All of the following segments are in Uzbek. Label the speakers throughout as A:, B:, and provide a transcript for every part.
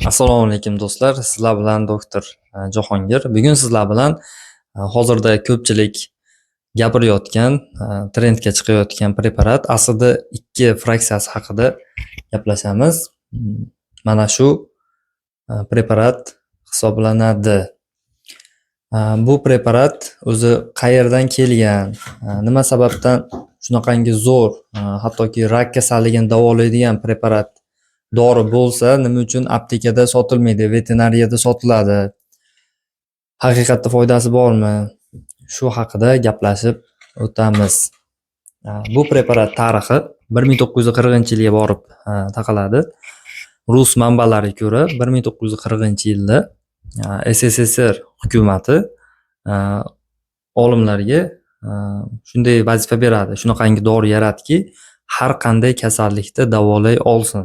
A: Assalomu alaykum, do'stlar. Sizlar bilan doktor Jahongir. Bugun sizlar bilan hozirda ko'pchilik gapirayotgan, trendga chiqayotgan preparat ASD2 fraksiyasi haqida gaplashamiz. Mana shu preparat hisoblanadi. Bu preparat o'zi qayerdan kelgan, nima sababdan shunaqangi zo'r, hattoki rak kasalligini davolaydigan preparat dori bo'lsa, nima uchun aptekada sotilmaydi, veterinariyada sotiladi? Haqiqatda foydasi bormi? Shu haqida gaplashib o'tamiz. Bu preparat tarixi 1940-yilga borib taqaladi. Rus manbalariga ko'ra, 1940-yilda SSSR hukumati olimlarga shunday vazifa beradi. Shunaqangi dori yaratki, har qanday kasallikni davolay olsin.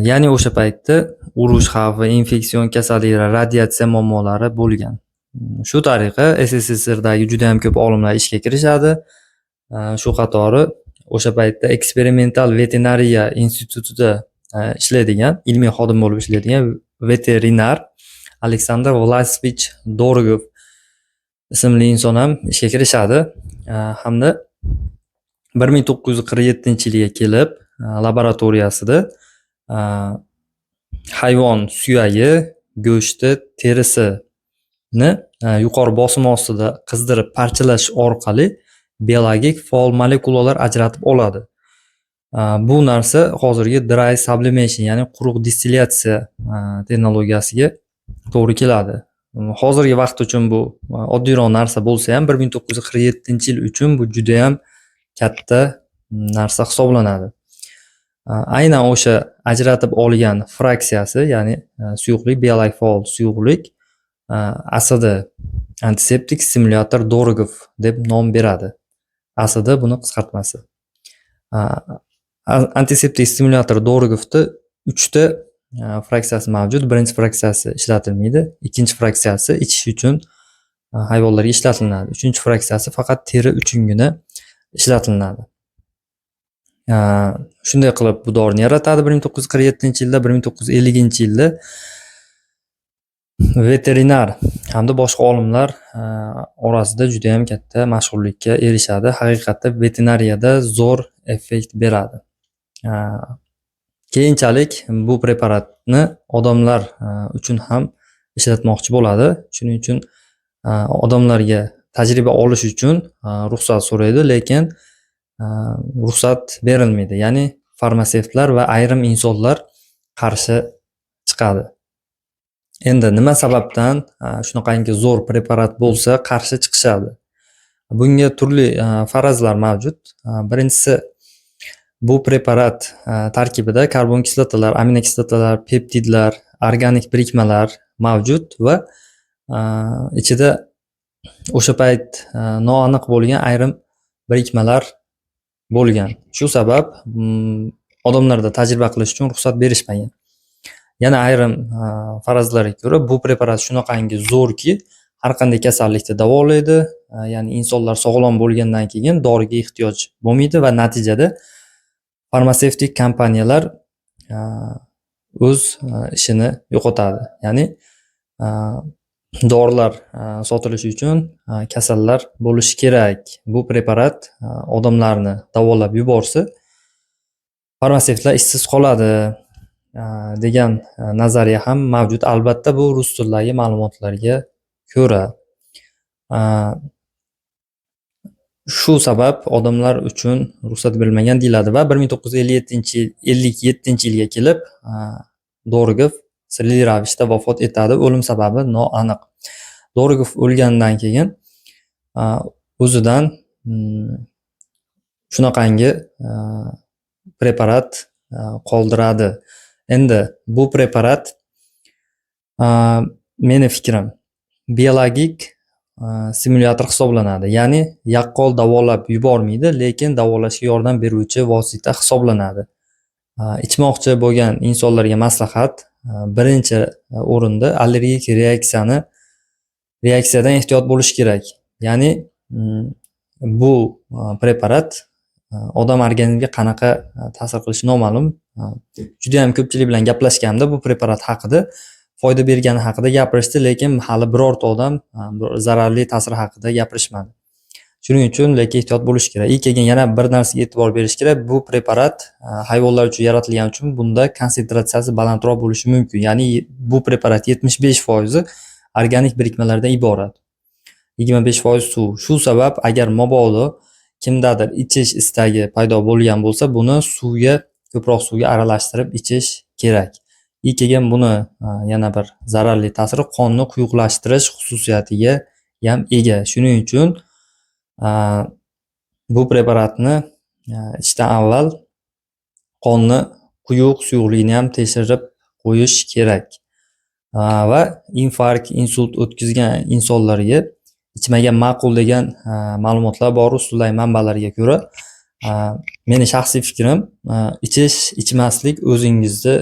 A: Ya'ni o'sha paytda urush xavfi, infeksion kasalliklar, radiatsiya muammolari bo'lgan. Shu tariqa SSSRdagi judayam ko'p olimlar ishga kirishadi. Shu qatori o'sha paytda eksperimental veterinariya institutida ishlaydigan, ilmiy xodim bo'lib ishlaydigan veterinar Aleksandr Vlasovich Dorogov ismli inson ham ishga kirishadi. Hamda 1947-yilga kelib laboratoriyasida hayvon suyagi, go'shti, terisini yuqori bosim ostida qizdirib parchalash orqali biologik faol molekulalar ajratib oladi. Bu narsa hozirgi dry sublimation, ya'ni quruq distilyatsiya texnologiyasiga to'g'ri keladi. Hozirgi vaqt uchun bu oddiyroq narsa bo'lsa ham, 1947-yil uchun bu judayam katta narsa hisoblanadi. Aynan o'sha ajratib olgan fraksiyasi, ya'ni suyuqlik, biologik faol suyuqlik ASD, antiseptik stimulyator Dorogov deb nom beradi. ASD buni qisqartmasi. Antiseptik stimulyator Dorogovda uchta fraksiyasi mavjud. Birinchi fraksiyasi ishlatilmaydi, ikkinchi fraksiyasi ichish uchun hayvonlarga ishlatilinadi. Uchinchi fraksiyasi faqat teri uchungina ishlatilinadi. Shunday qilib bu dorini yaratadi 1947-yilda, 1950-yilda veterinar hamda boshqa olimlar orasida judayam katta mashhurlikka erishadi. Haqiqatda veterinariyada zo'r effekt beradi. Keyinchalik bu preparatni odamlar uchun ham ishlatmoqchi bo'ladi. Shuning uchun odamlarga tajriba olish uchun ruxsat so'raydi, lekin ruxsat berilmaydi. Ya'ni farmatsevtlar va ayrim insonlar qarshi chiqadi. Endi nima sababdan shunaqangi zo'r preparat bo'lsa, qarshi chiqishadi? Bunga turli farazlar mavjud. Birinchisi, bu preparat tarkibida karbon kislotalar, aminokislotalar, peptidlar, organik birikmalar mavjud va ichida o'sha payt noaniq bo'lgan ayrim birikmalar bo'lgan. Shu sabab odamlarda tajriba qilish uchun ruxsat berishmagan. Yana ayrim farazlarga ko'ra, bu preparat shunaqangi zo'rki, har qanday kasallikni davolaydi. Ya'ni insonlar sog'lom bo'lgandan keyin doriga ehtiyoj bo'lmaydi va natijada farmatsevtik kompaniyalar o'z ishini yo'qotadi. Ya'ni dorilar sotilishi uchun kasallar bo'lishi kerak. Bu preparat odamlarni davolab yuborsa, farmatsevtlar ishsiz qoladi degan nazariya ham mavjud. Albatta, bu rus tilidagi ma'lumotlarga ko'ra. Shu sabab odamlar uchun ruxsat berilmagan deyiladi va 1957-yilga kelib Dorogov sirli ravishda vafot etadi. O'lim sababi noaniq. Dorogov o'lgandan keyin o'zidan shunaqangi preparat qoldiradi. Endi bu preparat, meni fikrim, biologik stimulyator hisoblanadi. Ya'ni yaqqol davolab yubormaydi, lekin davolashga yordam beruvchi vosita hisoblanadi. Ichmoqchi bo'lgan insonlarga maslahat: birinchi o'rinda allergik reaksiyadan ehtiyot bo'lish kerak. Ya'ni bu preparat Odam organizmiga qanaqa ta'sir qilishi noma'lum. Judayam ko'pchilik bilan gaplashganimda bu preparat haqida foyda bergani haqida gapirishdi, lekin hali birorta odam zararli ta'siri haqida gapirishmadi. Shuning uchun lekin ehtiyot bo'lish kerak. И keyin yana bir narsaga e'tibor berish kerak. Bu preparat hayvonlar uchun yaratilgani uchun bunda konsentratsiyasi balandroq bo'lishi mumkin. Ya'ni bu preparat 75% organik birikmalardan iborat. 25% suv. Shu sabab agar mabodo kimdadir ichish istagi paydo bo'lgan bo'lsa, buni suvga, ko'proq suvga aralashtirib ichish kerak. И keyin buni yana bir zararli ta'siri qonni quyuqlashtirish xususiyatiga ham ega. Shuning uchun bu preparatni ichishdan avval qonni quyuq suyuqligini ham tekshirib qo'yish kerak. Va infarkt, insult o'tkazgan insonlarga ichmagan ma'qul degan ma'lumotlar bor usuldagi manbalarga ko'ra. Meni shaxsiy fikrim, ichish, ichmaslik o'zingizni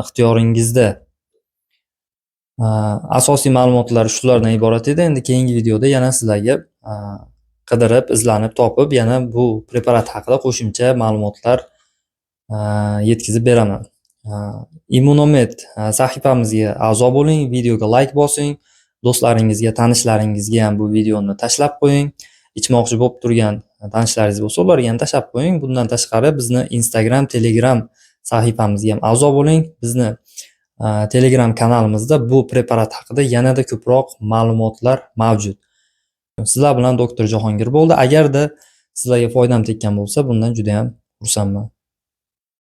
A: ixtiyoringizda. Asosiy ma'lumotlar shulardan iborat edi. Endi keyingi videoda yana sizlarga qidirib, izlanib topib, yana bu preparat haqida qo'shimcha ma'lumotlar yetkazib beraman. Immunomed sahifamizga a'zo bo'ling, videoga layk bosing, do'stlaringizga, tanishlaringizga ham bu videoni tashlab qo'ying. Ichmoqchi bo'lib turgan tanishlaringiz bo'lsa, ularga ham tashlab qo'ying. Bundan tashqari bizni Instagram, Telegram sahifamizga ham a'zo bo'ling. Bizni Telegram kanalimizda bu preparat haqida yanada ko'proq ma'lumotlar mavjud. Sizlar bilan doktor Jahongir bo'ldi. Agarda sizlarga foydam tekkan bo'lsa, bundan juda ham xursandman.